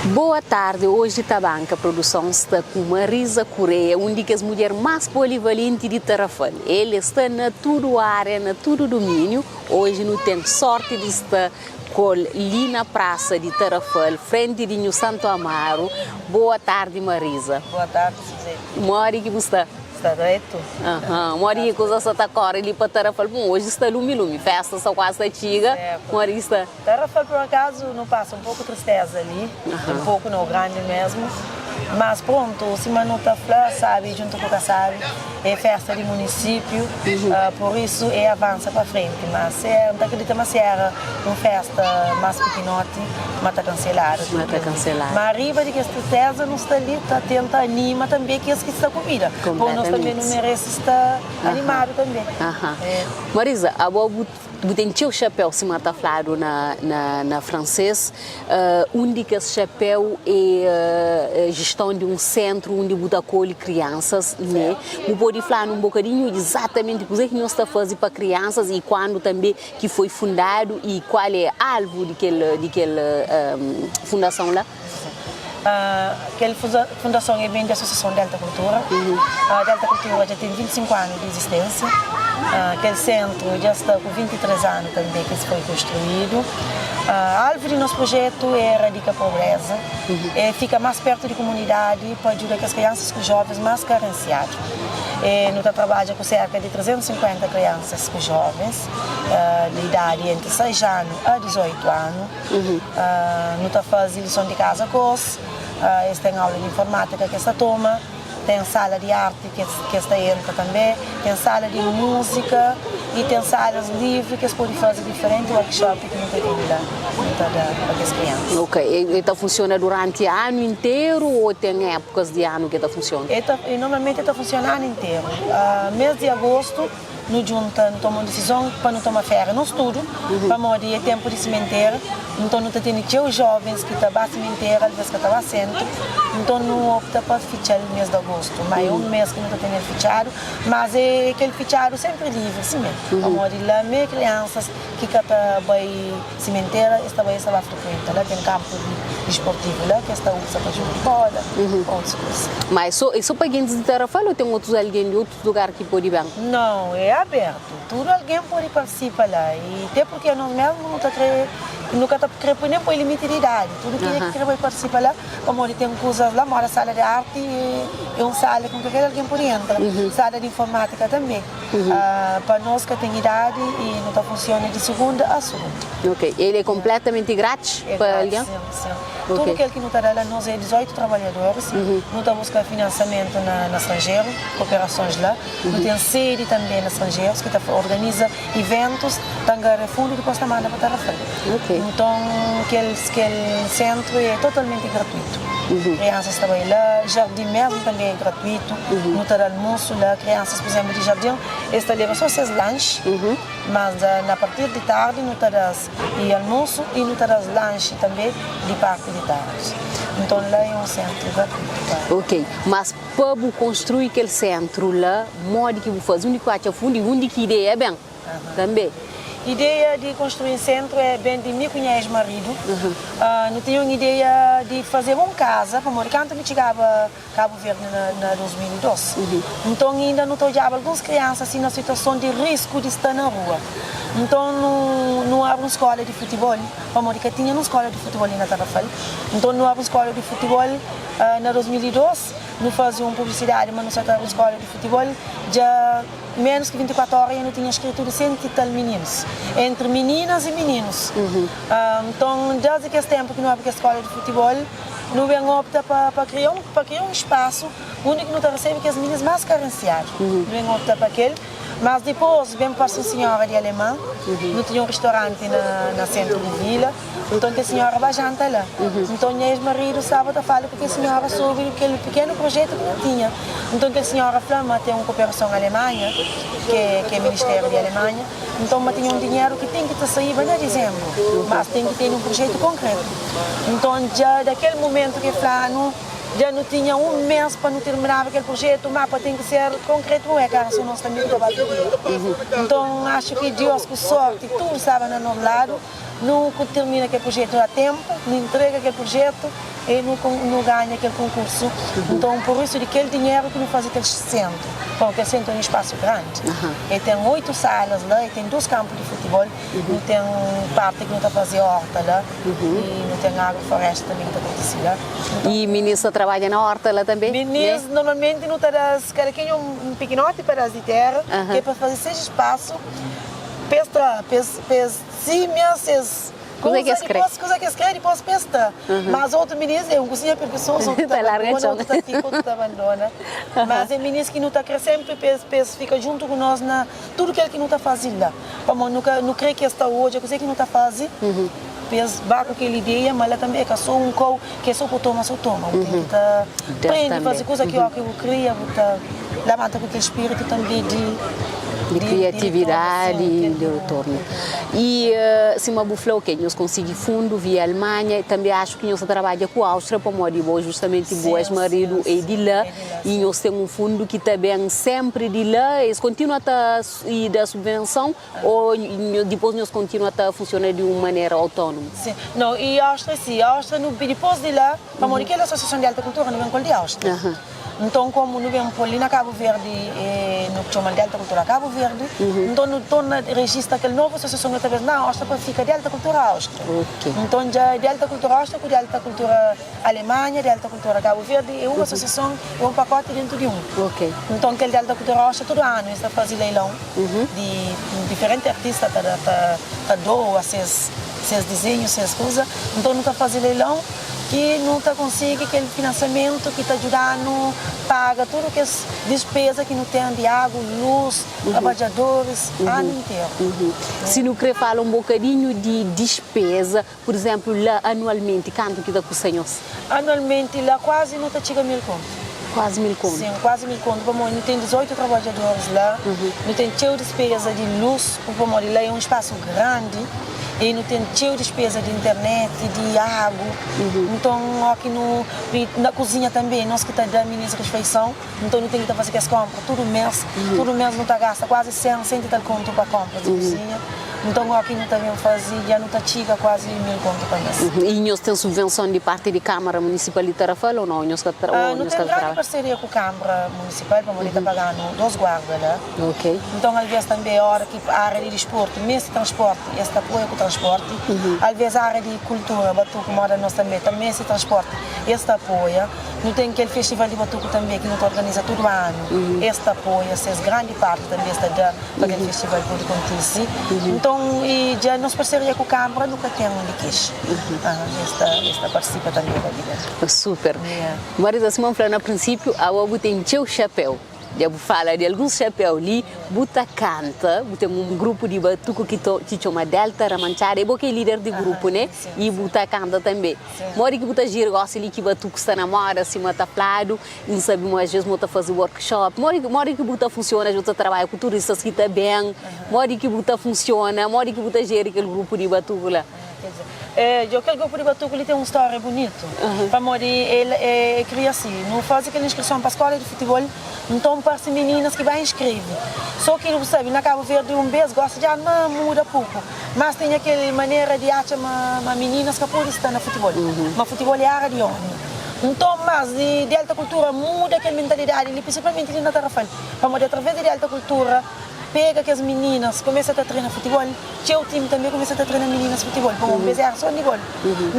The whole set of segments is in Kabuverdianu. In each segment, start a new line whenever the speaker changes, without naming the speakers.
Boa tardi, oji Tabanka Produson sta ku Marisa Correia, un di kes mudjer más polivalenti di Tarrafal. El sta na tudu ária, na tudu dumíniu. Oji nu ten sorti di sta ku el li na prasa di Tarrafal, frenti di Nhu Santo Amaro. Boa tardi, Marisa.
Boa tardi, Suzete.
Modi ki bu sta?
Sta dretu.
Aham, modi ki kuza sta ta kóre li pa Tarrafal? Bom, oji sta lumi-lumi, fésta sta kuazi ta txiga. Modi ki sta?
Tarrafal por acaso nu pasa um pouco tristeza li, um pouco não, grande mesmo, mas pronto, sima nu ta fla, sabi djuntu ku ka sabi, é festa di município, por isso é avança pa frente, mas se, N ta acredita ma se era um festa mas pikinoti, ma ta canceladu,
Ma ta canceladu.
Ma riba di kes tristeza nu sta li ta tenta anima tambe kes ki sta ku vida, po nos tambe nu merece sta animadu tambe.
Marisa, abo bu Bu ten txeu xapéu, sima ta fladu na fransês. Un di kes xapéu é jeston di un séntru undi bu ta akolhe kriansas, ne? Bu pode fla-nu un bokadinhu izatamenti kuzê ki nhos ta faze pa kriansas i kuandu tanbê ki foi fundadu i kual é alvu di kel di kel fundason la?
Kel fundason é ben di Asosiason Delta Cultura. Delta Cultura dja ten 25 anu di izisténsia. Kel séntru dja sta ku 23 anu tanbê ki es foi konstruídu. Alvu di nos prujétu é eradika pobréza, é fika más pértu di kumunidadi pa djuda kes kriansas ku jóvens más karensiadu. Nu ta trabadja ku sérka di 350 kriansas ku jóvens di idadi entri 6 anu a 18 anu. Nu ta faze lison di kaza ku es, es ten aula di informátika ki es ta toma, ten sala di arti ki es ta entra tanbê, ten sala di múzika i ten salas livri ki es pode faze diferenti workshop ki nu ta tene la, nu ta da pa kes kriansa.
Ok, el ta funsiona duranti anu interu ô ten épukas di anu ki el ta funsiona?
El ta, normalmenti el ta funsiona anu interu. Mês di agostu. Nu djunta, nu toma un disizon pa nu toma féria nos tudu, pamodi é ténpu di simentera, nton nu ta tene txeu jóvens ki ta ba simentera, alvês ka ta ba séntru, nton nu opta pa fitxa-l mês di agostu. Má é un mês ki nu ta tene-l fitxadu, mas é kel fitxadu sénpri livri simé, pamodi la mê kriansas ki ka ta bai simentera, es ta bai, es ta ba frikuenta la, ten kanpu disportivu la ki es ta uza pa djoga bóla, pa otus kuza.
Má é sô pa gentis di Tarrafal ô ten otus algen di otus lugar ki pode ben?
Nau, é abertu. Tudu algen pode partisipa la. I te purke nos mesmu nu ta kre, nu ka ta kre poi nen poi limiti di idadi. Tudu kenha ki kre bai partisipa la, pamodi ten kuzas la, moda sala di arti é un sala ki kalker algen pode entra, sala di informátika tanbe. Pa nos ka ten idadi i nu ta funsiona di sugunda a sugunda.
Ok. El é konpletamenti gratis
É
pa
gratis,
algen?
sin, sin. Tudu kel ki nu ta da la, nos é 18 trabalhadoris, nu ta buska finansiamentu na stranjeru. Operasons la. Nu ten sedi tanbe na stranjerus ki ta organiza iventus, ta angaria fundu dipos ta manda pa Tarrafal. Nton kel kel sentru e totalmenti gratuitu. Kriansas ta bai la, jardin mesmu tanbe e gratuitu, nu ta da almosu la. Kriansas pur izemplu di jardin es ta leba so ses lanxi, mas na partir di tardi nu ta da-s i almosu i nu ta da-s lanxi tanbe di parti di tardi. Nton la e un sentru gratuitu pa.
Ok, mas Pa bu konstrui kel sentru la, modi ki bu faze? Undi ki bu atxa fundu i undi ki ideia ben tanbe?
Ideia di konstrui un sentru é ben di mi ku nha ex-maridu. Nu tinha un ideia di fazeba un kaza, pamodi kantu mi txigaba Kabu Verdi na 2002, nton inda nu ta odjaba alguns kriansa asi na situason di risku di sta na rua. Nton nu abri un skola di futibol, pamodi ka tinha nun skola di futibol li na Tarrafal. Nton nu abri un skola di futibol. Na 2002, nu faze un publisidadi ma nu sa ta abri skola di futibol. Dja ménus ki 24 óra dja nu tinha skritu di sentu i tal mininus, entri mininas i mininus. Nton, désdi kes ténpu ki nu abri kes skola di futibol, nu ben opta pa kria un pa kria un spasu undi ki nu ta resebe kes minis más karensiadu. Nu ben opta pa kel. Mas dipôs, ben parse un sinhora di Aleman. Nu tinha un ristoranti na séntru di vila. Nton, kel sinhora ba janta la. Nton, nha ex-maridu staba ta fala ku kel sinhora sobri kel pikenu prujétu ki nu tinha. Nton, kel sinhora fla ma ten un koperason Alemanha, ki é Ministériu di Alemanha. Nton, ma tinha un dinheru ki ten ki ta saíba na dizénbru, mas ten ki tene un prujétu konkrétu. Nton, dja da kel momentu ki el fla-nu, dja nu tinha un mês pa nu tirminaba kel prujétu, má pa ten ki ser konkrétu, bo é ka éra sô nos tanbê ki ta ba pidi. Nton, axu ki Diós ku sórti, tudu staba na nos ladu. Nu ku tirmina kel projetu a tenpu, nu intrega kel projetu e nu nu ganha kel konkursu. Nton, pur isu di kel dinheru ki nu faze kel sentru, pamodi kel sentru é un spasu grandi, e ten oitu salas la, e ten dus kanpu di futibol, nu ten parti ki nu ta faze orta la i nu ten agroforesta tanbe ki ta kontise la. Nton.
I minis ta trabadja na orta la tanbe, ne?
Minis, normalmenti nu ta da-s kada kenha un pikinoti pedas di tera, ki é pa faze ses spasu pa es tra, pa es, pa es. Símia ses
Kuza ki es
kuza
kre.
dipôs kuza ki es kre dipôs pa es ta mas otu minis é un kuzinha preguisozu otu ta
Ta larga
abandona
txon.
otu ta fika otu ta abandona mas é minis ki nu ta kre senpri pa es pa es fika djuntu ku nos na tudu kel ki nu ta faze la pamodi nu ka nu kre ki es ta odja kuze ki nu ta faze pa es ba ku kel ideia ma la tanbe é ka so un kau ki é so bu toma so toma bu ten ki ta
Da
prende
tanbe.
faze kuza ki óki bu kria bu ta labanta ku kel spiritu tanbe di
Di
di di retornu
kriatividadi
sim
i
kel
di
di
retornu. I sima bu fla, ok, nhos konsigi fundu via Alemanha, i tanbe axu ki nhos ta trabadja ku Áustria pamodi bo justamenti bu
Sim,
ex-maridu
sim,
é di la
é di la,
i
sim.
nhos ten un fundu ki ta ben senpri di la. Es kontinua ta i da subvenson ô dipôs nhos kontinua ta funsiona di un manera autónomu?
Sim, no, i Áustria si, Áustria nu dipôs di la, pamodi kel asosiason di alta kultura nu ben ku el di Áustria. Nton komu nu ben pô-l li na Kabu Verdi e nu txoma-l Delta Cultura Kabu Verdi, nton nu torna rejista kel novu asosiason otra bes na Áustria pa fika Delta Cultura Áustria. Nton dja Delta Cultura Áustria ku Delta Cultura Alemanha, Delta Cultura Kabu Verdi é un asosiason, é un pakoti dentu di un. Nton kel Delta Cultura Áustria tudu anu es ta faze leilon di diferenti artista ta da ta doa ses ses dizenhu, ses kuza. Nton nu ta faze leilon. Ki nu ta konsigi kel finansiamentu ki ta djuda-nu paga tudu kes dispeza ki nu ten di agu, lus, trabadjadoris anu interu.
Si nu kre fala un bokadinhu di dispeza, pur izénplu, la anualmenti, kantu ki ta kusta nhos?
Anualmenti la kuazi nu ta txiga 1000 kontu.
Kuazi 1000 kontu?
Sin, kuazi 1000 kontu, pamodi nu ten 18 trabadjadoris la, nu ten txeu dispeza di lus, pamodi la é un spasu grandi. E nu ten txeu dispeza di internet, di agu. Nton, óki nu. Na kuzinha tanbê, nos ki ta da minis rifeison. Nton, nu ten ki ta faze kes kónpra tudu mês. Tudu mês nu ta gasta kuazi 100, 100 i tal kontu pa kónpra di kuzinha. Nton, óki nu ta ben faze, dja nu ta txiga kuazi 1000 kontu pa mês.
I nhos ten subvenson di parti di Kámara Munisipal di Tarrafal ô nau? Nhos ka ta
Nu ten grandi parseria ku Kámara Munisipal pamodi el ta paga-nu dos guarda la. Nton, alvês tanbê, óra ki ária di disportu meste transporti, es ta apoia ku transporti. Alvês ária di kultura, batuku, moda nos tanbê, ta meste transporti, es ta apoia. Nu ten kel festival di batuku tanbê ki nu ta organiza tudu anu, es ta apoia, ses grandi parti tanbê es ta da pa kel festival pode kontise. Nton, i dja nos parseria ku Kámara nu ka ten di kexa. Es ta, es ta partisipa tanbê la di dentu.
Super. Marisa, sima N fla na prinsípiu, awa bu ten txeu xapéu. Dja bu fala di alguns xapéu li, bu ta kanta, bu ten un grupu di batuku ki ki txoma Delta Ramanchada, é bo ki é líder di grupu, né? I bu ta kanta tanbê. Modi ki bu ta jiri gósi li ki batuku sta na moda, sima ta fladu, i N sabe ma asvês bo ta faze workshop. Modi modi ki bu ta funsiona, asvês bu ta trabadja ku turistas ki ta ben, modi ki bu ta funsiona, modi ki bu ta jeri kel grupu di batuku la?
Djo, kel grupu di batuku li ten un stória bunitu, pamodi el e kria si, nu faze kel inskrison pa skóla di futibol, nton parse mininas ki bai inskreve. So ki bu sabe, na Kabu Verdi un bes gosi dja ma muda puku, mas tinha kel manera di atxa ma ma mininas ka pode sta na futibol, ma futibol é ara di omi. Nton, mas di Delta Cultura muda kel mentalidadi li, prinsipalmenti li na Tarrafal, pamodi atraves di Delta Cultura pega kes mininas kumesa ta trena futibol. Txeu tim tanbe kumesa ta trena mininas futibol, pamodi un bes éra so andibol.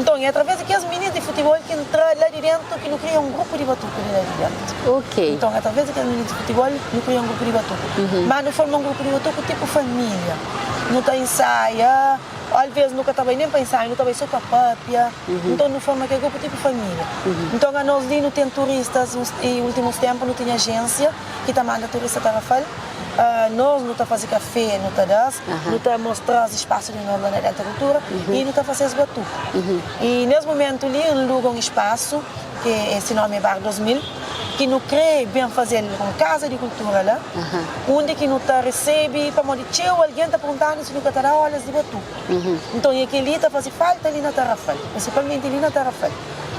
Nton, é através di kes minis di futibol ki ntra la di dentu ki nu kria un grupu di batuku di la di dentu. Nton, através di kes minis di futibol, nu kria un grupu di batuku. Má nu forma un grupu di batuku tipu família. Nu ta insaia, alvês nu ka ta bai nen pa insaiu, nu ta bai so pa pâpia. Nton, nu forma kel grupu tipu família. Nton, anos li nu ten turistas, i últimus ténpu nu tinha ajénsia ki ta manda turista Tarrafal. Nos nu ta faze kafé, nu ta da-s, nu ta mostra-s spasu di nos la na Delta Cultura i nu ta fase-s batuku. I nes mumentu li N luga un spasu, ki se nomi é Bar 2000, ki nu kre ben faze-l un kaza di kultura la, undi ki nu ta resebe, pamodi txeu algen ta pergunta-nu si nu ka ta da olas di batuku. Nton, e kel-li ta faze falta li na Tarrafal, prinsipalmenti li na Tarrafal.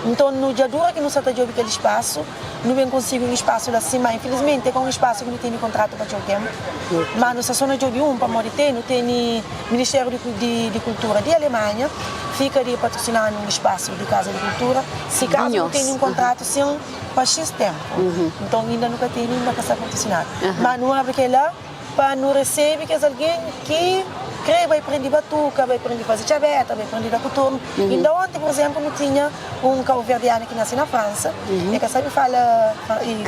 Nton nu dja dura ki nu sa ta djobe kel spasu, nu ben konsigi un spasu la si, ma infilismenti é ka un spasu ki nu tene kontratu pa txeu tenpu, ma nu sa so na djobe un pamodi ten, nu tene Ministériu di di Kultura di Alemanha fika di patrosina-nu un spasu di Kaza di Kultura, si kazu nu tene un kontratu sin pa xis tenpu, nton inda nu ka tene, inda ka sta patrosinadu, ma nu abri kel-la. Pa nu resebe kes algen ki krê bai prende batuka, bai prende faze txabéta, bai prende da kuturnu. Inda onti, pur izénplu, nu tinha un kauverdianu ki nase na Fransa, el ka sabe fala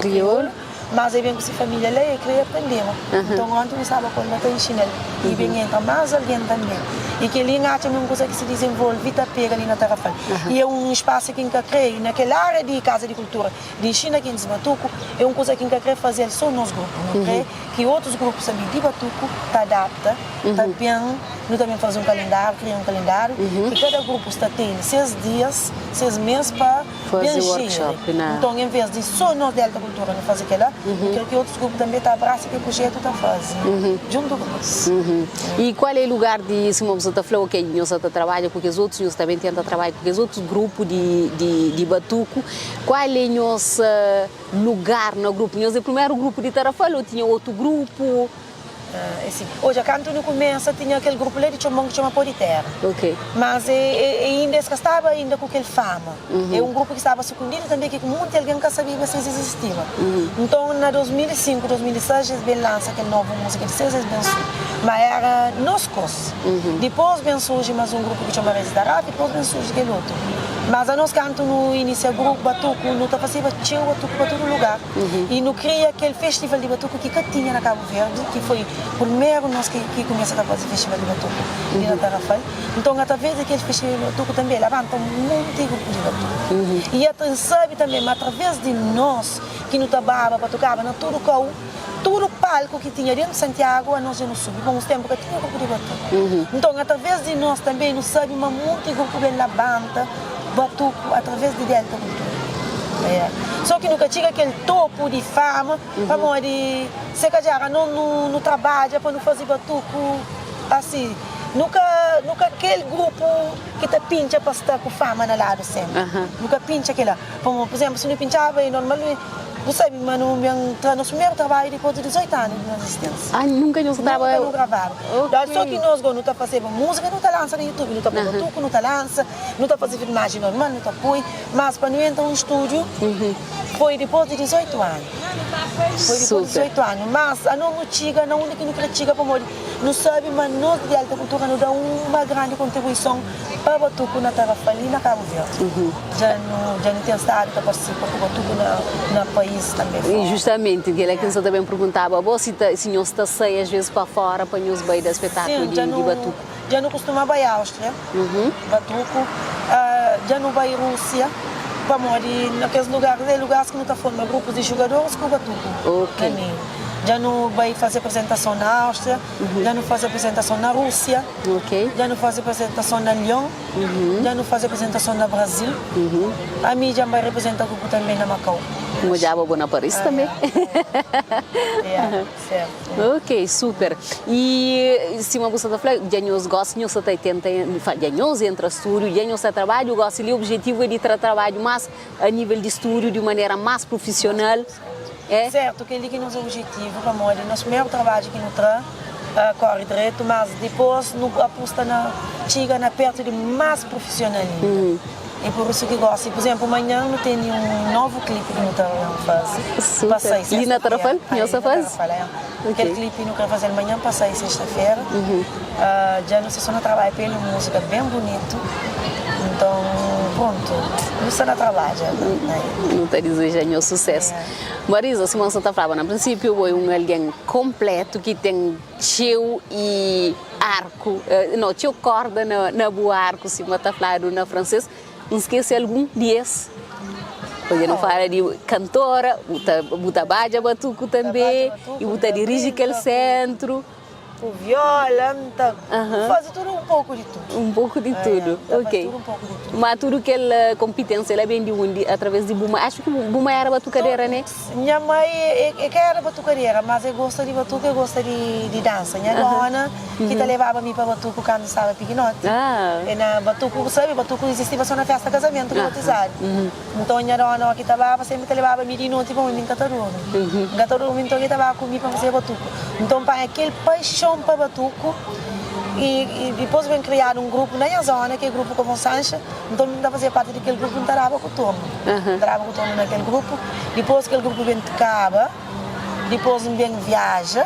kriolu, mas el ben ku se família la i el krê aprendeba. Nton, onti nu staba ku el la ta inxina-l i ben entra más algen tanbê. I kel-li N atxa ma é un kuza ki si dizenvolve ta pega li na Tarrafal. I é un spasu ki N ka krê i na kel ária di Kaza di Kultura di inxina gentis batuku é un kuza ki N ka krê faze-l sô nos grupu. Nu krê ki otus grupus tanbê di batuku ta adapta, ta ben, nu ta ben faze un kalendáriu, kria un kalendáriu ki kada grupu sta tene ses dias, ses mês pa ben jeri. Nton, en vês di sô nos Delta Cultura nu faze kel-la, nu krê ki otus grupu tanbê ta abrasa kel projetu ta faze djuntu ku nos.
I kual é lugar di, sima bu sta ta fla, ok, nhos sta ta trabadja ku kes otus, nhos ta ben tenta trabadja ku kes otus grupu di batuku, Kual é nhos lugar na grupu? Nhos é primeru grupu di Tarrafal ou tinha otu grupu?
É si, odja, kantu nu kumesa tinha kel grupu la di Txonbon ki txoma Pó di Téra.
Ok.
Mas e inda es ka staba inda ku kel fama. É un grupu ki staba sukundidu tanbe ki munti algen ka sabiba si es izistiba. Nton na 2005, 2006 es ben lansa kel novu múzika di ses, es ben surji. Ma éra nos kos. Dipôs ben surji mas un grupu ki txoma Reis di Tarrafa, dipôs ben surji kel otu. Mas anos kantu nu inisia grupu batuku nu ta faseba txeu batuku pa tudu lugar i nu kria kel festival di batuku ki ka tinha na Kabu Verdi ki foi purmeru nos ki ki kumesa ta faze festival di batuku li na Tarrafal. Nton atraves di kel festival di batuku tanbe labanta un monti grupu di batuku i ata N sabe tanbe ma atraves di nos ki nu ta baba pa tokaba na tudu kau. Tudu palku ki tinha dentu Santiagu, anos dja nu subi. Pa uns tenpu ka tinha grupu di batuku. Nton, atraves di nos tanbe, nu sabe ma munti grupu ben labanta batuku atraves di Delta Cultura. É. So ki nu ka txiga kel topu di fama, pamodi se kadjar anos nu nu trabadja pa nu faze batuku asi. Nu ka nu ka kel grupu ki ta pintxa pa sta ku fama na ladu senpri. Nu ka pintxa kila. Pamodi, pur izenplu, si nu pintxaba e normal. Bu sabe ma nu ben tra nos primeru trabadju dipôs di 18 anu di nos izistensia.
Ah, nunka nhos graba?
Nunka nu gravaba.
Ok.
Sô ki nos go nu ta fazeba múzika, nu ta lansa na YouTube, nu ta poi batuku, nu ta lansa, nu ta faze filmajen normal, nu ta poi, mas pa nu entra un stúdiu foi dipôs di 18 anu. Foi dipôs di 18 anu. Mas anos nu txiga na undi ki nu kre txiga pamodi nu sabe ma nos di Delta Cultura nu da uma grandi kontribuison pa batuku na Tarrafal i na Kabu Verdi. Dja nu dja nu ten stadu ta partisipa ku batuku na na país tanbe
E
fora.
justamenti kel-la ki N sa ta ben perguntaba bo, si ta si nhos ta sai as vezes pa fora pa nhos bai da spetaklu
Sin,
di
dja
di
nu
batuku.
dja nu kustuma bai Áustria, batuku, dja nu bai Rúsia, pamodi na kes lugar é lugaris ki nu ta forma grupus di jugadoris ku batuku
Ok.
na meiu. Dja nu bai faze apresentason na Áustria, dja nu faze apresentason na Rúsia,
Ok.
dja nu faze apresentason na Lyon. Dja nu faze apresentason na Brasil. Ami dja N bai representa grupu tanbe na Macau.
N odjaba bo na Paris tanbe.
Ya, sertu.
Ok, super. I sima bu sta ta fla, dja nhos gosi nhos sta ta tenta, dja nhos entra stúdiu, dja nhos ta trabadju, gosi li objetivu é di tra trabadju mas a nível di stúdiu di un manera mas prufisional. É?
Sertu, kel-li ki nos objetivu, pamodi nos primeru trabadju ki nu tra kóre dretu, mas dipôs nu apusta na txiga na pértu di más prufisional inda. É pur isu ki gósi, pur izénplu, manhan nu tene un novu klipi ki nu ta ben faze pa
Super.
sai
Li na
sésta-fera.
Tarrafal
Ai,
nhos
li
ta
na
faze?
Tarrafal, é.
Ok.
Kel klipi nu krê faze-l manhan pa sai sésta-fera. Dja nu sta so na trabadja pa el, un múzika ben bunitu. Nton, prontu, nu sta na trabadja na el.
Nu ta dizeja nhos susésu. Marisa, sima N sa ta flaba na prinsípiu, bo é un algen konplétu ki ten txeu i arku, no, txeu kórda na bu arku, sima ta fladu na fransês. N skese algun di es? Pabia nu fala di kantora, bu ta bu ta badja batuku tanbe i bu ta diriji kel séntru.
Ku viola, N ta faze tudu. un poku di tudu.
Un poku di tudu, ok.
Tudu un poku di tudu.
Ma tudu kel kompitênsia la ben di undi? Através di bu mai? Acho ki bu mai éra batukadera, ne?
Nha mai e ka éra batukadera, mas e gosta di batuku, e gosta di dansa. Nha dóna ki ta lebaba mi pa batuku kandu staba pikinoti. E na batuku, bu sabe, batuku izistiba so na festa kazamentu ku batizadu. Nton nha dóna óki ta baba, sénpri ta lebaba mi di noti pamodi mi N ka ta durmi. N ka ta durmi, nton e ta baba ku mi pa N fazeba batuku. Nton N panha kel paixon pa batuku i dipôs ben kriadu un grupu na nha zóna ki é grupu Covão Sancha. Nton mi N ta fazia parti di kel grupu, N ta daba ku turma. N ta daba ku turma na kel grupu. Dipôs kel grupu ben kaba, dipôs N ben viaja.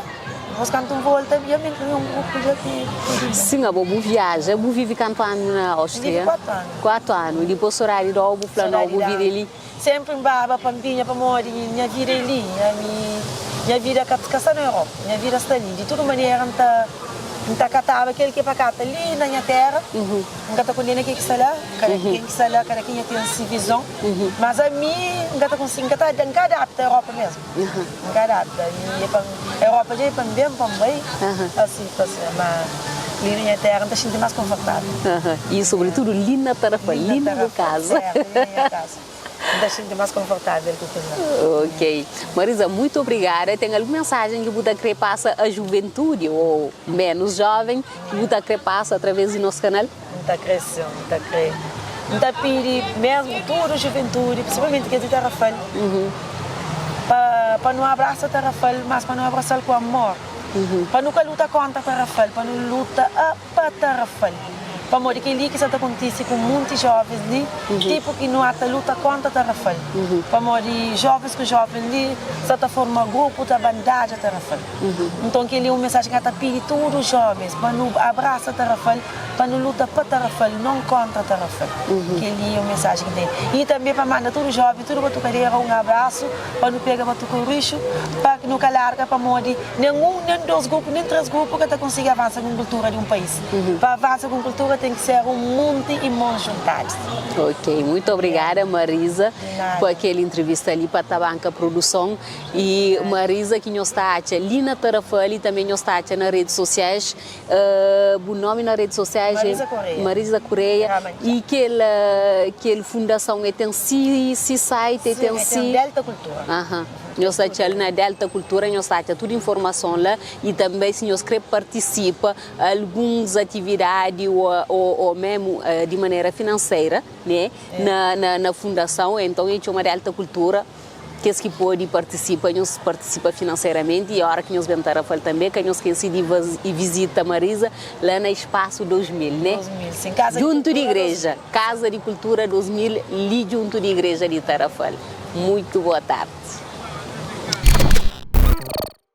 Dipôs kantu N volta, dja ben kria un grupu dja ki é di mi.
Sin, abo bu viaja, bu vive kantu anu na Áustria?
N vive kuatu anu.
4 anu, dipôs sodadi di bu fla no bu vida é li.
Sénpri N baba pa N binha pamodi nha vida é li, ami nha vida ka ka sta na Europa, nha vida sta li. Di tudu manera N ta N ta kataba kel ki é pa kata li na nha téra, N ka ta kondena kel ki sta la, kada ken ki sta la kada kenha ten si vizon, mas ami N ka ta konsigi N ka ta N ka adapta Europa mesmu, N ka adapta i é pa Europa dja é pa N ben pa N bai asi pa ma. Li na nha terra N ta xinti más konfortável.
I sobritudu li na Tarrafal, li na bu kaza.
Li na nha kaza. N ta xinti más konfortável ku kel la.
Ok. Marisa, muitu obrigada. Ten algun mensajen ki bu ta krê pasa a juventudi ô ménus jóven ki bu ta krê pasa através di nos kanal?
N ta krê sin, N ta krê. N ta pidi mésmu tudu juventudi, prinsipalmenti kes di Tarrafal, pa nu abrasa Tarrafal, mas pa nu abrasa-l ku amor. Pa nu ka luta kóntra Tarrafal, pa nu luta a pa Tarrafal. Pamodi kel-li ki sa ta kontise ku munti jóvens li, tipu ki nu ata luta kóntra Tarrafal. Pamodi jóvens ku jóven li sa ta forma grupu ta bandadja Tarrafal. Nton kel-li é un mensajen ki N ta pidi tudu jóvens pa nu abrasa Tarrafal, pa nu luta pa Tarrafal, non kóntra Tarrafal. Kel-li é un mensajen ki N ten. I tanbê pa manda tudu jóven, tudu batukaderu un abrasu. Pa nu pega batuku rixu, pa nu ka larga pamodi nen un, nen dos grupu, nen tres grupu ka ta konsigi avansa ku kultura di un país. Pa avansa ku kultura ten ki ser un munti i mons juntadu.
Ok, muito obrigada Marisa pa kel entrevista li pa Tabanka Produson e Marisa ki nhos ta atxa li na Tarrafal e tanbe nhos ta atxa na redes sosiais Bu nomi na redes sosiais é
Marisa Correia.
Marisa Correia.
Ramanjá.
E kel kel fundason é ten si si site, é
Sim,
ten
é ten
si.
Delta Cultura.
Aham. Nhos ta atxa-l na Delta Cultura, nhos ta atxa tudu informason la e tanbe si nhos kre partisipa alguns atividadi o o o memu di manera finanseira ne na na na fundason, enton e txoma Delta Cultura. Kes ki pode partisipa, nhos partisipa finanseramenti i ora ki nhos ben Tarrafal tanbe, ka nhos skese di vizita Marisa la na Espaço 2000, ne?
2000, sin, Casa di
Djuntu di
Kultura
igreja, Casa di Kultura 2000, li djuntu di igreja di Tarrafal. Muitu boa tardi.